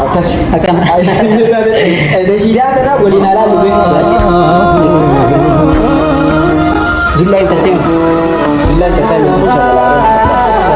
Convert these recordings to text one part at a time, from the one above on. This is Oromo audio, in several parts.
Akkas. Akkana. Nashiidaa tana waliin alaa lubee. Zullaa Entertainment. Zullaa Entertainment jechuudha.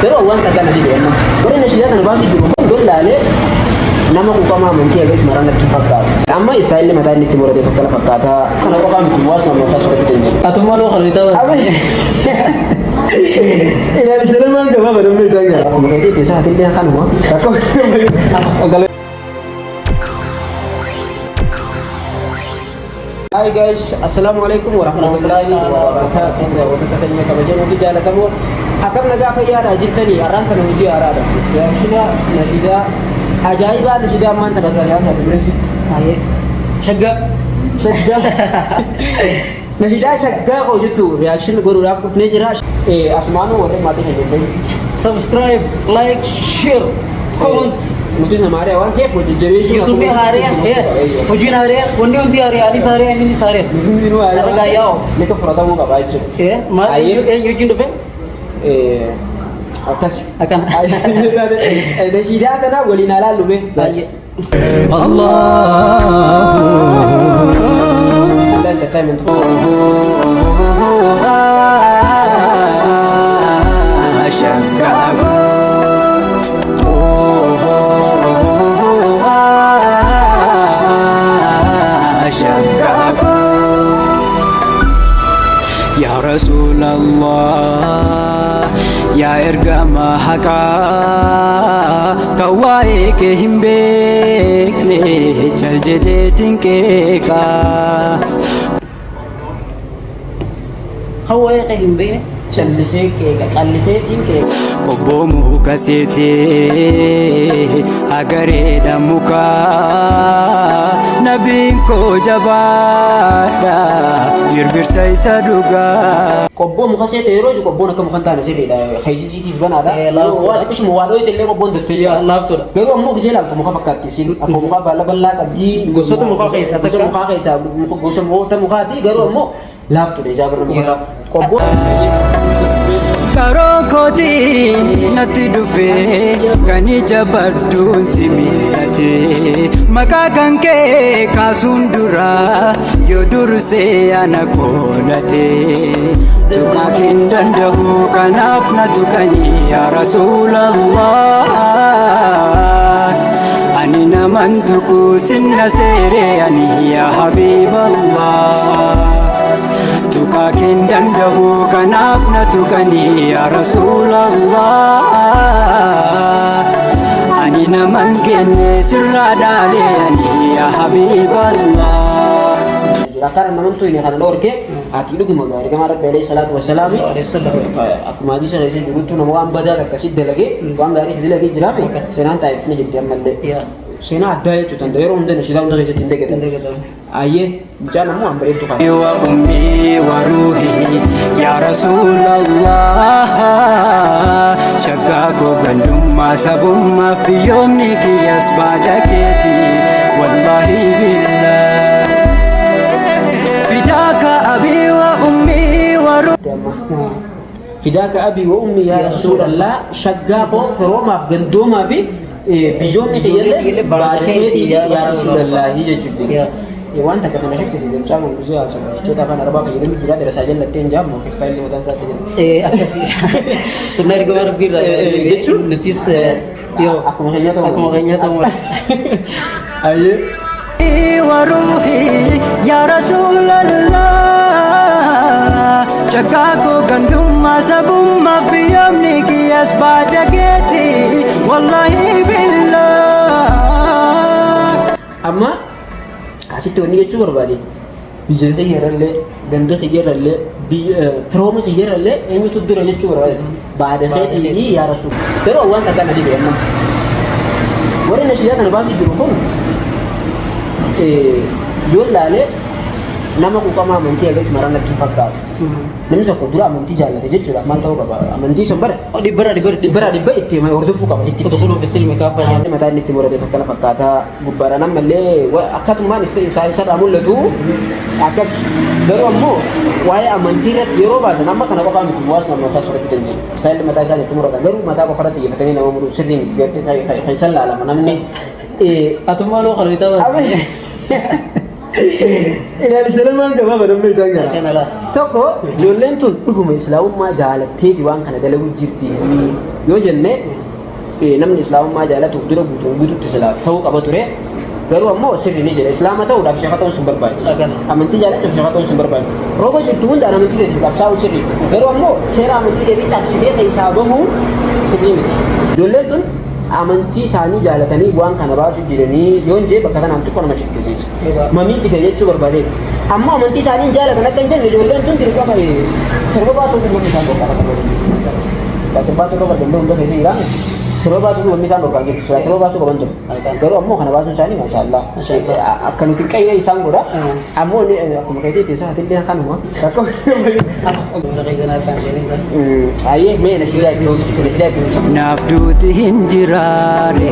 Garuu waan takka na dide amma. Warri nashiidaa tana baasuu jiru kun dollaalee nama quuqamaa amantii agas maraa natti hin fakkaatu. Amma istaayilli mataa inni itti murate akkana fakkaata. Kana qofaa miti waasuma amantaa soorachuu dandeenya. Atummaa loo kan ta'an. Ilaalcha namaan gabaabaa namni isaa jira. Akkuma keetiitti isaa atillee kanuma. Rakkoo. Hi guys, Assalamu alaikum warahmatullahi wabarakatuh. Daawwattoota keenya kabajamoo fi jaallatamoo, akkam nagaa fayyaadha jirtanii? Har'aan kana hojii haaraadha. Reaction nashiidaa ajaa'ibaa, nashiidaa ammaan tana irraa dhiyaatu dureessi. Shaggaa. Shaggaa. Nashiidaa shaggaa koo jettu reaction godhuudhaaf dhufnee jira. Asumaanuu warreen maatii keenya hin ta'in. Subscribe, like, share, comment. Nutis nama haaraa waan ta'eef hojii jajjabeessuu. YouTube haaraa, hojiin haaraa, wanni hundi haaraa, anis haaraa, innis haaraa. Nuti hundinuu haaraa. Har'a gaayyaa. Nika fudhatamuu qaba jechuudha. Maal eenyu hojiin dhufe? Akkas. Akkana. Nashiidaa tana waliin alaa lube. Allah. Entertainment. يا رسول الله، يا ergama haqaa kan waa'ee kee hin beekne cal jedheetiin qeeqaa. Kan waa'ee kee hin beekne. Callisee qeeqa, calliseetiin qeeqa. Qobboo muka seetee agareedha mukaa, nabiin koo jabaadha birbirsa isa dhugaa. Qobboo muka seete yeroo jiru qobboon akka muka hin taane sirriidha. Keessiisiitiis banaadha. Laaftuudha. Waa xiqqishuma waa dhooyte illee qobboon daftee jira. Laaftuudha. Garuu ammoo gisee ilaaltu muka fakkaatti isiin. Akkuma mukaa baala bal'aa qabdi. Gosoota mukaa keessaa Gosa takka. mukaa keessaa gosa mukoota mukaati, garuu ammoo laaftuudha isaa birra mukarraa. Qobboo. Karoo kootii natti dhufee kan ija badduun si miidhate, maqaa kan kee kaasuun dura yoo dursee ana koolate, tuqaa hin danda'u kanaaf na tuqanii yaa Rasuulallah, ani naman tuqu sinna seeree ani yaa Habiiballah. Tuqaa hin danda'u kanaaf na tuqanii yaa Rasuulallah, ani naman kenne sirraa dhaalee ani yaa Habiiballah. Akkana naman tuyne kana dhoorke ati dhuguma gaarii gama Rabbi alayhi salaatu wassalaami akkuma hadiisa keessa jirutti nama waan badaa akkasii dalagee waan gaarii itti dalagee jiraame seenaan taa'eef ni jirti ammallee. Seenaa addaa jechuudha sanda yeroo hunda nashiidaa hunda keessatti hin dagatan. Ayyee, mucaan ammoo waan bareeddu qaba. وأمي وروحي يا رسول الله، شكاكو gandummaa sabummaaf biyyoomni kiyyas baada keeti والله بالله فداك أبي وأمي وروحي. فداك أبي وأمي يا رسول الله، shaggaa koo firoomaaf gandoomaa fi biyyoonni kiyyallee baada keetii yaa Rasuulallaahi jechuudha. Waan takka kana shakkisiise, mucaan kun gisee haasa'u jechoota afaan Arabaa fayyadamuu jira, darasaa jallattee hin jaammu istaayilii mataan isaatti jira. Akkasii. Sunnaa ergamaa Rabbii irraa. Jechuun nutis yoo akkuma keenya ta'u. Akkuma keenya ta'u. Ayyee. وروحي يا رسول الله، شكاكو gandummaa sabummaaf biyyoomni kiyyas baada keeti والله بالله. Amma asitti wanni jechuu barbaade, biyya kiyyarrallee, ganda kiyyarrallee, firooma kiyyarrallee eenyutu dura jechuu barbaade, baada keetii yaa Rasuul. Garuu waan takka na dhibe amma. Warri nashiidaa kana baasuu jiru kun yoo ilaalee Nama quuqamaa amantii agas maraa natti hin fakkaatu. Namni tokko dura amantii jaallate jechuudha maal ta'uu qaba? Amantii san bara Dhibbarraa dhibbatti. dhibbarraa dhibba itti hordofuu qaba itti. Udkhuluu fi silmi kaaffaa. Mataa inni itti murate akkana fakkaata gubbaadhaan ammallee akkatumaan isarraa mul'atu akkas garuu ammoo waa'ee amantii irratti yeroo baasan amma kana qofaa miti hawaasni mataa irratti dandeenya. Istaayilli mataa isaan itti muratan garuu mataa qofa irratti xiyyeeffatanii nama muruu sirrii miti gartee keessan laalama namni. Atummaa loo qalbitaa baasa. Ilaalcha lamaan gabaaba namni isaan gara. Kana laa. Tokko ijoolleen tun dhuguma islaamummaa jaalatteeti waan kana dalaguu jirti yoo jenne namni islaamummaa jaalatuuf dura guutuun guututti silaas ta'uu qaba ture. Garuu ammoo sirri ni jira. Islaama ta'uudhaaf sheeka ta'uun sun barbaachisu. Akkana. Amantii jaalachuuf sheeka ta'uun sun barbaachisu. Roga jirtu hundaan amantii keetiif qabsaa'uun sirri. Garuu ammoo seera amantii keetii cabsitee keessaa bahuun sirrii miti. Ijoolleen tun amantii isaanii jaalatanii waan kana baasuu jiranii yoon jee bakka kanaan xiqqoo nama shakkisiisa. Mamii fide jechuu barbaadeeti. Ammoo amantii isaanii hin jaalatan akka hin jenne ijoolleen tun dirqama sirba baasuu kun wanni isaan dhorkaa akka godhan. Sirbaa tokko barbaadee hunda keessa jira. Sirba baasuu wanni isaan dhorkaa jiru. Sirba baasuu qaban ture. Garuu ammoo kana baasuun isaanii maashaallah. Maashaallah. Akka nuti qayyee isaan godha. Ammoo inni akkuma keetiitti isaa atillee kanuma. Rakkoo. Ayyee mee nashiidaa itti hojjetu nashiidaa itti hojjetu. Naaf duuti hin jiraare.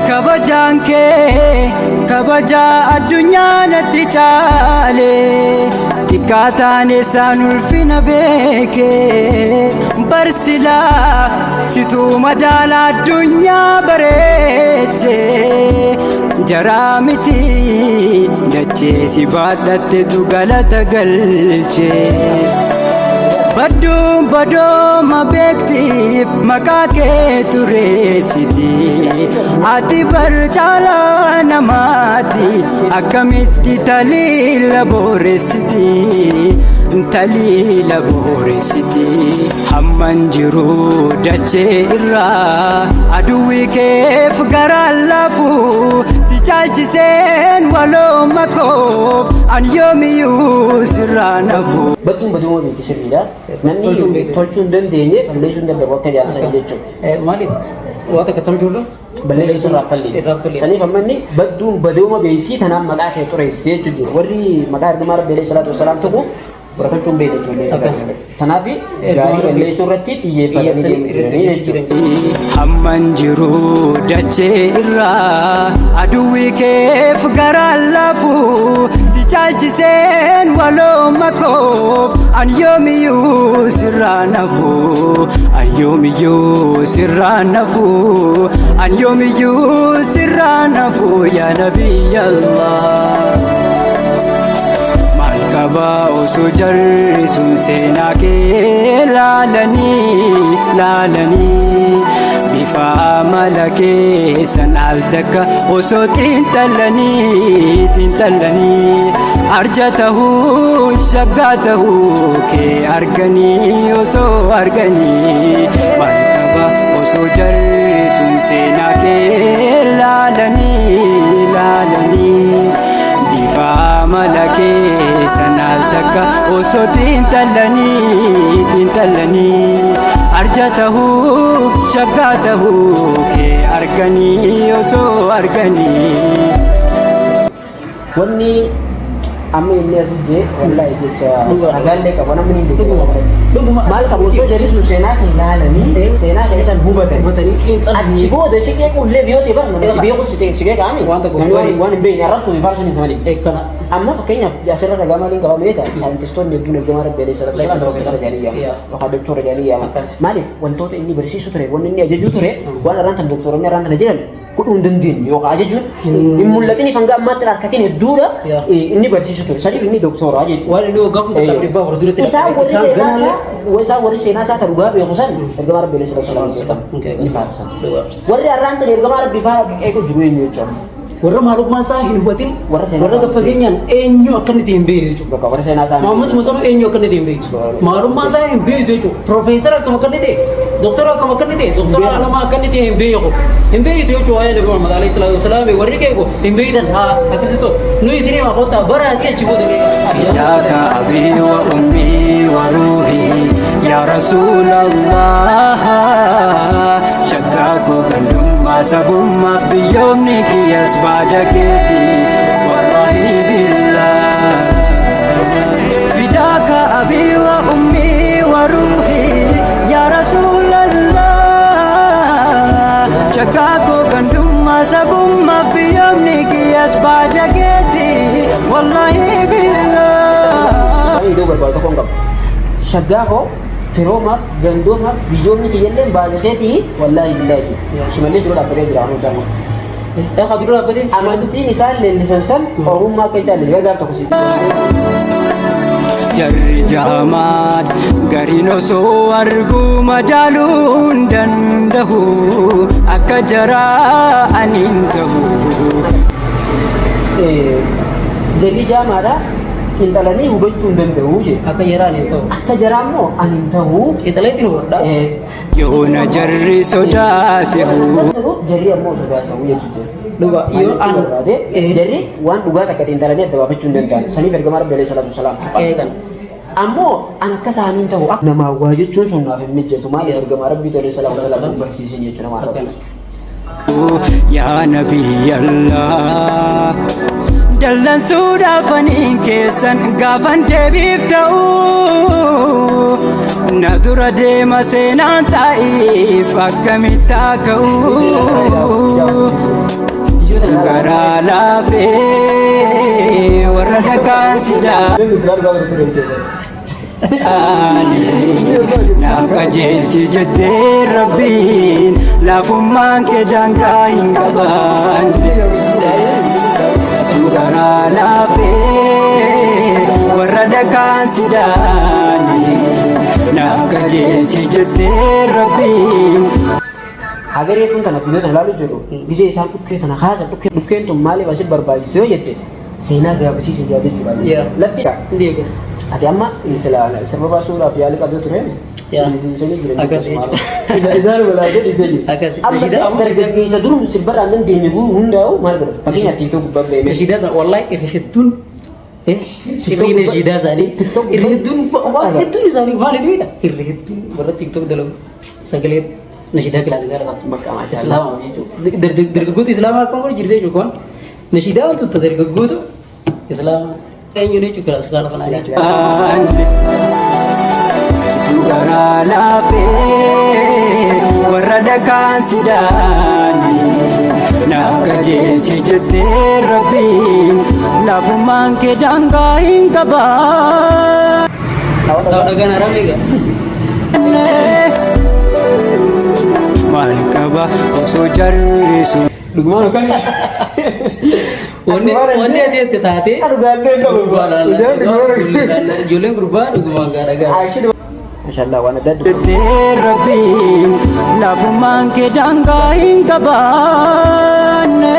Kabajaan kee kabajaa addunyaa natti caale. Xiqqaataan isaan ulfina beeke. Barsilaa situu madaala addunyaa bareeche. Jaraa miti dachee si baadhattetu galata galche. Badduun badooma beektiif maqaa kee tureessiti. Ati bar caalaa namaati akkamitti taliila booressiti. Taliila booressiti. Hamman jiru dachee irraa aduwwi keef garaan laafu si caalchiseen walooma koof an yoomiyyuu sirraa nafu. Badduun baduuma beekti sirriidha. Namni Tolchuu hin beektu. tolchuu hin dandeenye balleessuu hin danda'u akka jaarsa jechuudha. Maaliif waa takka tolchuurra Balleessuu irraa falli. Irraa falli. Saniif amma inni badduun baduuma beektii tanaan maqaa kee xureessite jechuudha jiru. Warri maqaa ergamaa Rabbi alayhi salaatu wasalaam tuqu warra tolchuu hin beekne jechuudha. Akka. Kanaaf gaarii balleessuu irratti xiyyeeffatanii deemuu jiranii jechuudha. Hamman jiru dachee irraa aduwwi keef garaan laafu si caalchiseen walooma koof an yoomiyyuu sirraa nafu an yoomiyyuu sirraa nafu an yoomiyyuu sirraa nafu yaa nabiyya Allah. Maal qabaa osoo jarri sun seenaa kee laalanii laalanii bifa amala keessan al takka osoo xiinxalanii xiinxalanii arja tahuu shaggaa tahuu kee arganii osoo arganii maal qaba osoo jarri sun seenaa kee laalanii laalanii bifa amala keessan al takka osoo xiinxalanii xiinxalanii arja tahuu shaggaa tahuu kee arganii osoo arganii. Wanni amma inni as jee wallahi jecha ragaallee qaba namni hin beeku. Dhuguma. Maal qabu osoo jarri sun seenaa kan ilaalanii seenaa kan isaan hubatan. Hubatanii xiinxalanii. Achi booda si qeequllee yoo ta'e bara nama si beeku si qeeqa si qeeqaami. Waan tokko Namni waan hin beekne arrabsuu fi faarsuun isa malee. Kana. Amma fakkeenyaaf asirra ragaa maaliin qaba beektaa saayintistoonni hedduun ergamaa Rabbi alayhi salaatu wasalaam profeesara jedhanii yaama yookaan doktora jedhanii yaama. Maaliif wantoota inni barsiisu ture wanni inni ajajuu ture waan arraan tan doktoronni arraan tana jiran godhuu hin dandeenye yookaan ajajuun hin mul'atiniif hanga ammaatti harkatiin hedduudha inni barsiisu ture. Sadiif inni doktora jechuudha. Waan inni waggaa kuma tokko dhibbaa afur duratti Isaan warri seenaa isaa isaan warri seenaa isaa kan dhugaa beeku san ergamaa Rabbi alayhi salaatu wasalaam ni faarsan. Warri arraan tan ergamaa Rabbi faara qeequ jiru eenyu jechuudha. Warra maalummaa isaa hin hubatin Warra seenaa warra isaa fageenyaan eenyu akka inni ta'e hin beekne jechuudha. Bakka warra seenaa isaa hin Muhammad Musamuu eenyu akka inni ta'e hin beektu. Maalummaa isaa hin beektu jechuudha. Profeesara akkam akka inni ta'e, doktora akkam akka inni ta'e, doktora alamaa akka inni ta'e hin beeku. Hin beektu jechuudha waa'ee Nabi Muhammad alayhi salaatu wasalaam warri qeequ hin beektan haa akkasitti nu isinii haa kottaa baraatii achi booda. ياك أبي وأمي وروحي يا رسول الله شكاك gandummaa sabummaa biyyoomni kiyyaas baada keeti Shakkaa koo gandummaa sabummaa biyyoomni kiyyaas baada keeti wallaahi billaa. Iddoo barbaadu tokko hin qabu. Shaggaa koo firoomaaf gandoomaaf biyyoomni kiyyallee baada keetii wallaahi billaahi. Shimallee dura dhaabbatee jira amma mucaan kun. Haa dura dhaabbatee. Amantiin isaan leellisan san Oromummaa akka hin caalle gargaar tokko si. Jarri jaamaan gariin osoo arguu madaaluu hin danda'u akka jaraa ani hin ta'u. Jarri jaamaadha xiinxalanii hubachuu hin danda'u jedhe. Akka jaraa ani hin ta'u. Akka jaraa immoo ani hin ta'u. Xiinxaleetiin hubadha. Yoona jarri sodaasehu. Jarri ammoo sodaasa'u jechuudha. Dhugaa yoo Maal jechuu barbaade jarri waan dhugaa takka xiinxalanii adda baafachuu hin danda'an. Saniif ergamaa Rabbi alayhi salaatu wasalaam. Eegan. Ammoo an akka isaanii hin ta'u. Namaa waa jechuun sun naaf hin mijatu. Maaliif ergamaa Rabbi alayhi salaatu wasalaam barsiisin jechuudha namaa Akkana. Yaa Nabiyallah dallansuudhaaf aniin keessan gaafan deebiif ta'u na dura deema seenaan taa'iif akkamitti haa ka'u situ garaa laafee warra dhagaan si naaf qajeelchi jettee rabbiin laafummaan kee daangaa hin qabaanne. Garaa laafee warra dhagaan si dhaane naaf qajeelchi jettee rabbiin. Hagaree kun tana viidiyoo tana ilaaluu jiru. Gisee isaan dhukkee tana kaasan dhukkeen tun maaliif asit barbaachise yoo jette seenaa gaafisiisa jechuudha. Lafti Hindi eegan. ati amma sirba baasuudhaaf yaalii qabdee ture. Akkas. Isaan walaa jedhu isa jiru. Akkas. Amma dargaggeessa durum sirbarraan dandeenye hundaa'u maal godhatu? Fakkeenyaaf TikTok gubbaa beemee. Nashiidaa wallahi irra hedduun irri nashiidaa isaanii TikTok irra hedduun waan hedduun isaanii maal hedduu beektaa? Irra hedduun warra TikTok dalagu sagalee nashiidaa kilaasikaa qabdu. Bakka maashaa Islaamaa jechuudha. Dargaggoota Islaamaa akkam godhu jirti jechuudha. Nashiidaa wantoota dargaggoota Islaamaa eenyuun jechuudha kilaasikaala kanaa jechuudha. Garaa laafee warra dhagaan si dhaane naaf qajeelchi jettee rabbiin laafummaan kee daangaa hin qabaanne. Dhagaan haram egaa. Maal qaba osoo jarri sun Dhugumaan yookaan Wanni ati itti taate Dhugaallee qabu. Ijoolleen gurbaa dhugumaan gaa dhagaa. Maashaallah waan adda addaa. Jettee rabbiin laafummaan kee daangaa hin qabaanne.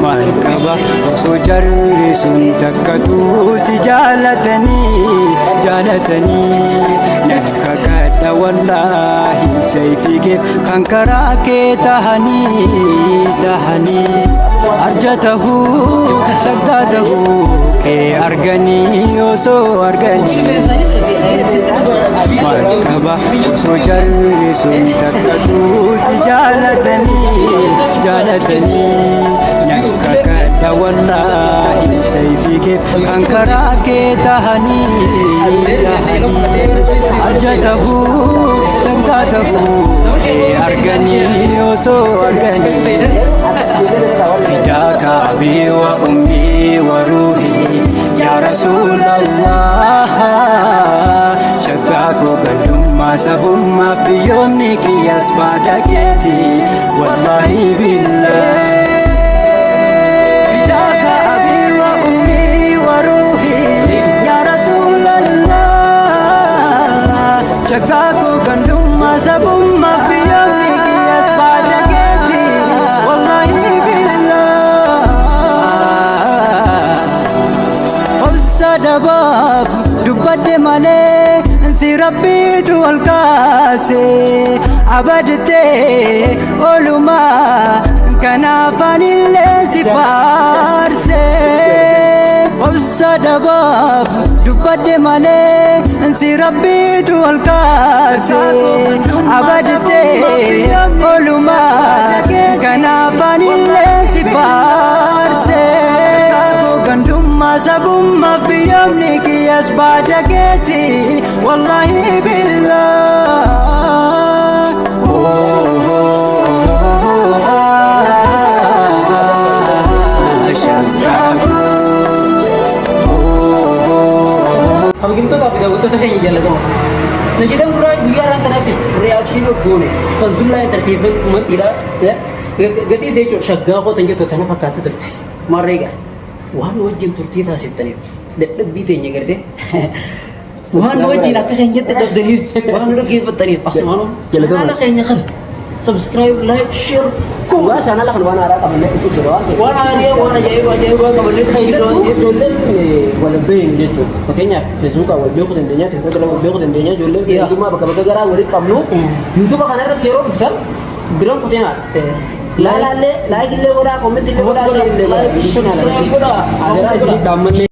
Maal qaba osoo jarri sun takkatu si jaalatanii jaalatanii nan kakadha wallaahi sayfii kee kan karaa kee tahanii tahanii arja tahuu shaggaa tahuu kee arganii osoo arganii. Maal qaba osoo jarri sun takkatu si jaalatanii jaalatanii nan kakadha wallaahi sayfii kee kan karaa kee tahanii tahanii arja tahuu shaggaa tahuu kee arganii osoo arganii. فداك أبي وأمي وروحي يا رسول الله شكاك قدما سبما في يومك يسمع دكتي والله بالله فداك أبي وأمي وروحي يا رسول الله شكاك قدما سبما في يومك يسمع دكتي والله بالله Obsa dabaaf dubbadde malee si rabbiitu ol kaase abadtee oolumaa kanaaf anillee si faarse. Obsa dabaaf dubbadde malee si rabbiitu ol kaase abadtee oolumaa kanaaf anillee si faarse. Gandummaa sabummaa biyyoomni kiyyaas baada keeti wallaahi billaa. Kabajamtootaa fi daawwattoota keenya jaallatamoo. Nashiidaan duraa guyyaa har'aan tanaatti reaction goone kan Zullaa Entertainmentiidha. Gadhiisee jechuudha shaggaa koo tan jettu tana fakkaatti turte. Maarree egaa waan wajjin turtii taasiftaniif dadhabbii teenya gartee waan wajjin akka keenyatti dadhabdaniif waan nu dhaggeeffattaniif asumaanuu chaanaala keenya kana subscribe, like, share, Dhugaa isaan ala kan waan haaraa qabannee dhufu jira waan ta'eef. Waan haaraa, waan ajaa'ibaa ajaa'ibaa qabannee dhufu jira waan ta'eef. Ijoolleen wal beeknu jechuudha. Fakkeenyaaf Feesbuukaan wal beekuu dandeenya, Tiktokii wal beekuu dandeenya, ijoolleen fayyadummaa bakka bakka garaa walitti qabnu. YouTube kana irratti yeroo dhuftan biran kuteenaa. Laalaallee, like illee godhaa, comment illee godhaa, share illee godhaa. Adaraa isinii dhaammannee.